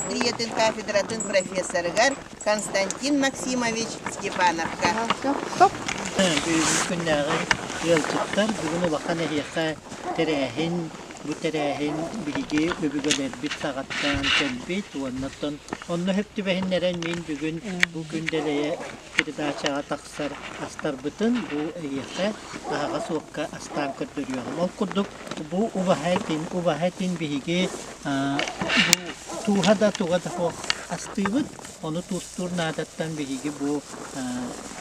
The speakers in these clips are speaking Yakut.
индустрийатын кафедратын профессорыгар Константин Максимович Степановка. Бүгүҥҥү күннээҕи ыалдьыттар бүгүн улахан эһиэхэ тэрээһин, бу тэрээһин биһиги өбүгэлэрбит саҕаттаан кэлбит уонна оттон онно сөп түбэһиннэрэн мин бүгүн бу күн дэлэйэ передачаҕа тахсар астарбытын бу эһиэхэ аһаҕас уокка астаан көрдөрүөҕүм. Ол курдук бу убаһа этин, убаһа этин биһиги бу тууһа да туга да суох астыыбыт. Ону туустуур наадаттан биһиги бу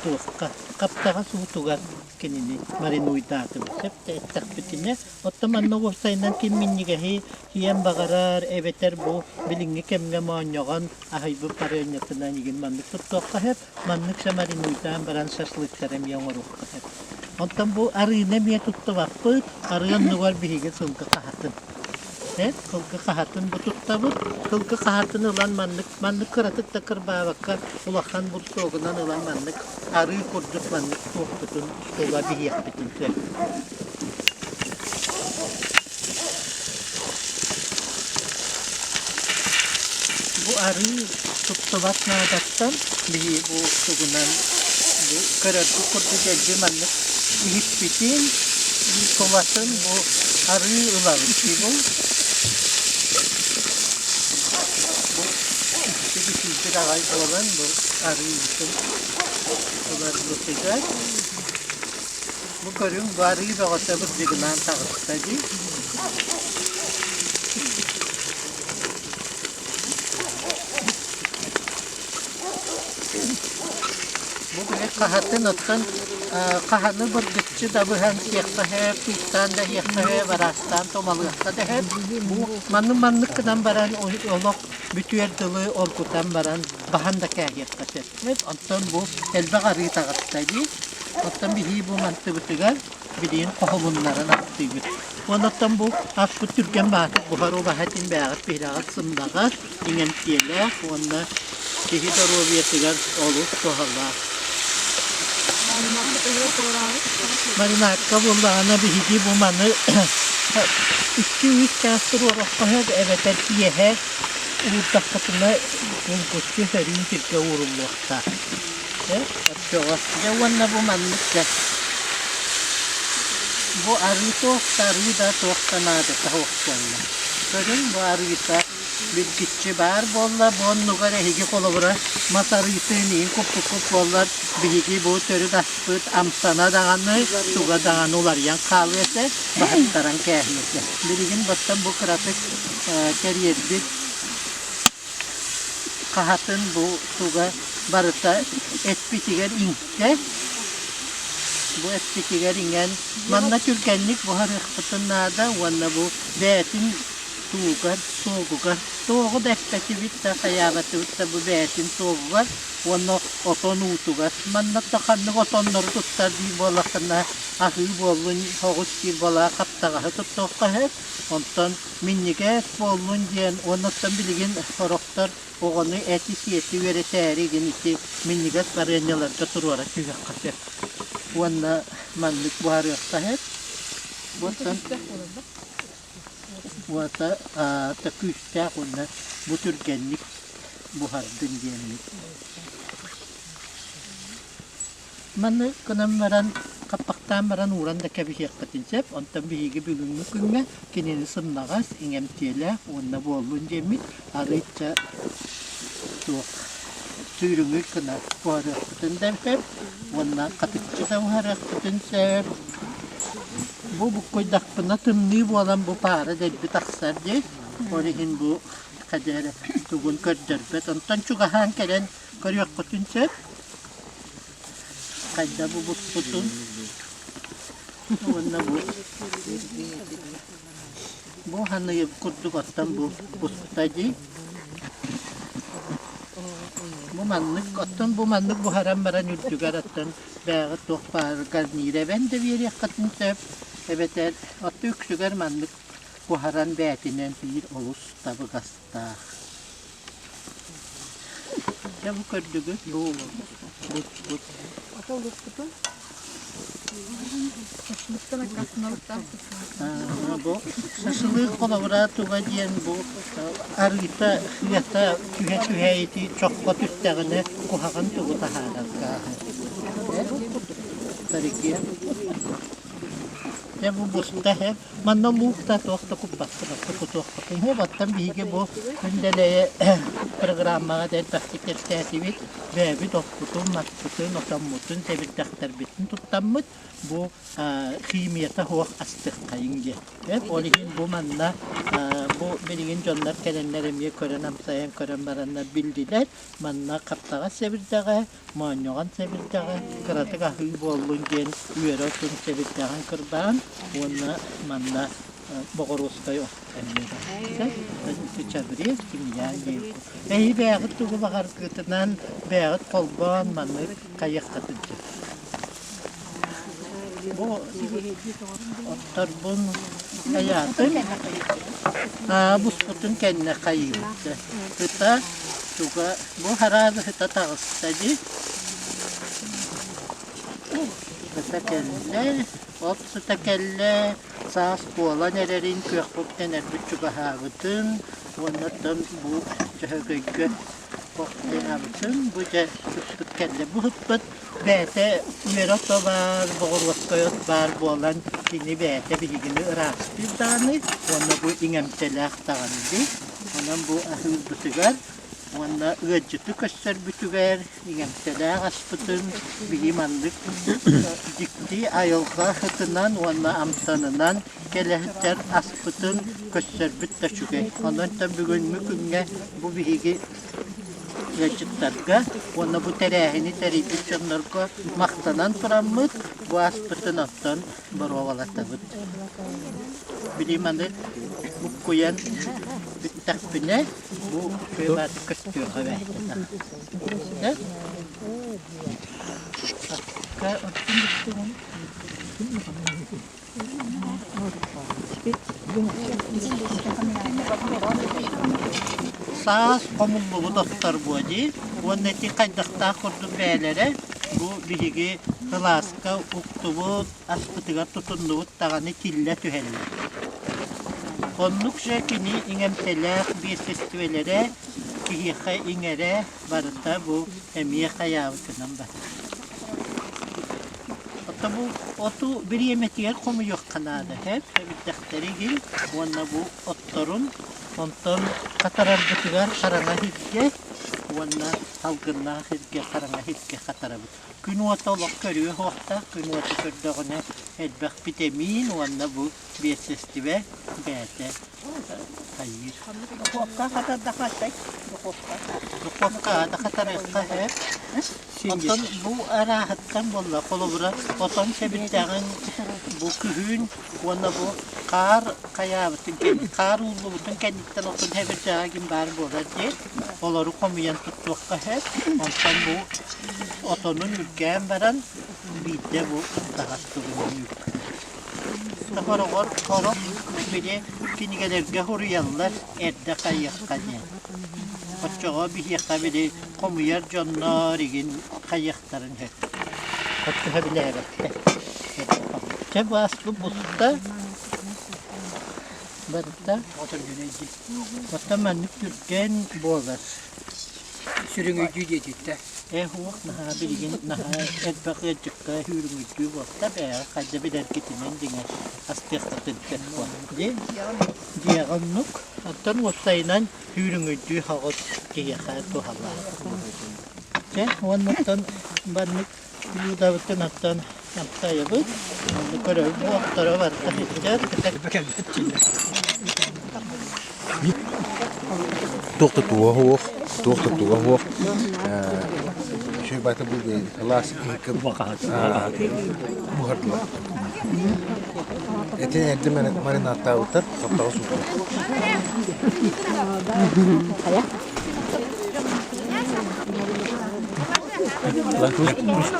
туохха хаптаҕас уутугар кинини маринуйдаатыбыт. Сөп да эттэхпитинэ, оттон манна уопсайынан ким минньигэһи сиэн баҕарар эбэтэр бу билиҥҥи кэмҥэ моонньоҕон аһыйбыт барыанньатынан игин маннык туттуохха сөп. Маннык маринуйдаан баран шашлыктары эмиэ оҥоруохха сөп. Оттон бу арыыны эмиэ туттубаппыт. Арыы оннугар биһиги сылгы хаһатын. Сылгы хаһатын бу туттабыт. Сылгы хаһатын ылан маннык маннык кыратык да кырбаабакка улахан бурсуогунан ылан маннык арыы курдук маннык туохпутун тула биһиэхпитин сөп. Бу арыы туттубат наадаттан биһи бу тугунан бу көрөргүт курдук дьэлби маннык иһиппитин тулатын бу арыы ылабыт дии бу бу иччи аҕай буолан бу арыыбытын ыларбытыгар бу көрүҥ бу арыы бөҕөтө бырдьыгынаан таҕыста дии. Бу били хаһатын оттон хаһаны быргыччы да быһан сиэххэ сөп, туустаан да иһиэххэ сөп, араастаан тумалыахха да сөп. Бу маннык маннык гынан баран олох бүтүөр дылы оргутан баран баһан да кээһиэххэ сөп. Оттон бу элбэх арыы таҕыста дии. Оттон биһии бу мантыбытыгар билигин хоһулуннаран аттыыбыт. Онон бу аспыт түргэн баатык буһар убаһа этин бээҕит биһирэҕит сымнаҕас, иҥэмтиэлээх уонна киһи доруобуйатыгар олус туһалаах. Маринадка буоллаҕына биһиги бу маны 2-3 чаас туруороххо сөп эбэтэр киэһэ уурдаххытына булгуччу сөрүүн сиргэ ууруллуохтаах. Оччоҕо дьэ уонна бу маннык дьэ бу арыы туох да арыы да туох да наадата суох буолла. Көрүҥ бу арыыта билгиччи баар буолла бу оннугар эһиги холобура мас арыытын иин куппуккут буоллар биһиги бу төрүт аспыт амтана даҕаны туга даҕаны уларыйан хаалыа этэ баһыттаран кээһиэ этэ. Билигин баттан бу кыратык кэриэрбит хаһатын бу туга барыта эппитигэр иҥтэ. Бу эппитигэр иҥэн манна түргэнник буһарыахпытын наада уонна бу бэйэтин туугар, суогугар туоҕу да эппэтибит да хайаабатыбыт да бу бэйэтин суогугар уонна отон уутугар. Манна да ханнык отоннору туттар диир буоллаххына аһыы буоллун, оҕус диир буоллаҕа хаптаҕаһы туттуохха сөп. Онтон минньигэс буоллун диэн уонна оттон билигин сорохтор оҕону эти-сиэти үөрэтээри игин ити минньигэс барыанньаларга туруора түһүөххэ сөп. Уонна маннык буһарыахха сөп. Оттон уота аата күүстээх уонна бу түргэнник буһардын диэммит. Маны гынан баран, хаппахтаан баран ууран да кэбиһиэххитин сөп. Онтон биһиги бүгүҥҥү күҥҥэ кинини сымнаҕас, иҥэмтиэлээх уонна буоллун диэммит арыычча туох сүүрүҥүй гына буһарыахпытын да сөп уонна хатыччы да буһарыахпытын сөп. Бу буккуйдахпына тымныы буолан бу паара дэлби тахсар дии. Ол иһин бу хайдах эрэ тугун көрдөрбөт. Онтон чугаһаан кэлэн көрүөххүтүн сөп. Хайда бу буспутун уонна бу бу ханыйып курдук оттон бу буспута дии. Бу маннык оттон бу маннык буһаран баран үрдүгэр оттон бээҕи туох баар гарнир эбэн да биэриэххитин сөп эбэтэр оттон үксүгэр маннык буһаран бээтинэн биир олус табыгастаах. Дьэ бу көрдүгүт бу буспут. Бу шашлык холобура туга диэн бу арыыта сыата түһэ-түһэ ити чоххо түстэҕинэ куһаҕан тугу таһаарар гааһы. Тарикия. Дьэ бу буста һэ манна луук да туох да куппаккын кутуохпутун һэ баттан биһиги бу күндэлэйэ программаҕа да элбэхтик кэпсээтибит бэйэбит оппутун маспытын отоммутун сэбирдэхтэрбитин туттаммыт бу химията суох астыаххайыҥ диэн. Ол иһин бу манна бу билигин дьоннор кэлэннэр эмиэ көрөн амсайан көрөн бараннар биллилэр. Манна хаптаҕас сэбирдэҕэ, моонньоҕон сэбирдэҕэ, кыратык аһыы буоллун диэн үөрэ отун сэбирдэҕин кырбаан уонна манна боҕоруоскай от эмиэ баар. Чабрец, тимьян диэн. Эһи бэйэҕит тугу баҕаргытынан бэйэҕит холбоон маннык хайыаххытын сөп. Бу отторбун хайаатым, буспутун кэннэ хайыыбыт. Ыта туга бу хараабы ыта таҕыста дии. Ыта кэллэ, от сыта кэллэ, саас буолан эрэрин күөхпүт тэнэрбит чугаһаабытын уонна оттон бу дьөһөгөйгө Охтуйабытын бу дьэ ыппыт кэллэ. Бу ыппыт бэйэтэ үөрэ ото баар, боҕуруоскай от баар буолан кини бэйэтэ биһигини ыраастыыр даҕаны уонна бу иҥэмтэлээх даҕаны дии. Онон бу аһыырбытыгар уонна ыалдьыты көрсөрбүтүгэр иҥэмтэлээх аспытын биһи маннык дьикти айылҕа ытынан уонна амтанынан кэлэһиттэр аспытын көрсөрбүт да үчүгэй. Онон бүгүҥҥү күҥҥэ бу биһиги ыалдьыттарга уонна бу тэрээһини тэрийбит дьоннорго махтанан тураммыт бу аспытын оттон боруобалатабыт. Били маны буккуйан бүттэхпинэ бу кыабааты көстүөхэ бэйэтэ. Саас хомуллубут оттор буо дии уонна ити хайдахтаах курдук бэйэлэрэ бу биһиги кылааска уктубут, аспытыгар тутуннубут даҕаны тиллэ түһэллэр. Оннук же кини иҥэмтэлээх биэссэстибэлэрэ киһиэхэ иҥэрэ барыта бу эмиэ хайаабытынан барар. Оттон бу оту бириэмэтигэр хомуйуохха наада һэп эбиттэхтэри иһин уонна бу отторун онтон хатарарбытыгар хараҥа сиргэ уонна салгыннаах сиргэ хараҥа сиргэ хатарабыт. Күн уота олох көрүө суохтаах, күн уота көрдөҕүнэ элбэх битэмиин уонна бу биэссэстибэ бэйэтэ хайыыр. Духуопка хатардаххай? Духуопка. Духуопка да хатарыахха һэп. Оттон бу арааһыттан буолла, холобура, отон сэбирдэҕин бу күһүн уонна бу хаар хайаабытын кэнни, хаар ууллубутун кэнниттэн отон сэбирдэҕэ ким баар буолар диэн, олору хомуйан туттуохха сөп. Онтон бу отонун үргээн баран биирдэ бу таһас тугунан Хороҕор сорох били кинигэлэргэ суруйаллар эрдэ хайыахха диэн. Оччоҕо биһиэхэ били хомуйар дьоннор игин хайыахтарын сөп. Оччоҕо билээбэттэр. Чэ бу аспыт буста барыта оттон маннык түргэн буолар. Сүрүҥүйдүү диэтиттэ. Ээ суох наһаа билигин наһаа элбэх ыалдьыкка үүрүҥүйдүү буолта бэйэҕэ хайда билэргитинэн дьиҥэр астыаххытын сөп буол. Дьиэҕэ оннук. Оттон уопсайынан үүрүҥүйдүү соҕус киһиэхэ туһалаах. Чэ уонна оттон маннык блюдабытын оттон амсайабыт. Онно көрөбүт бу отторо барыта сылдьар. Туох да туга суох, туох да туга суох. Үчүгэй баата бу сылаас иһиккэ буһардылар. Этин эрдэ маринадтаабыттар, хаптаҕа суутулар.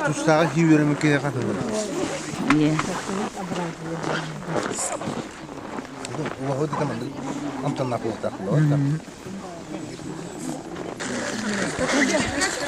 Тустааҕа кии үөрэммит киһиэхэ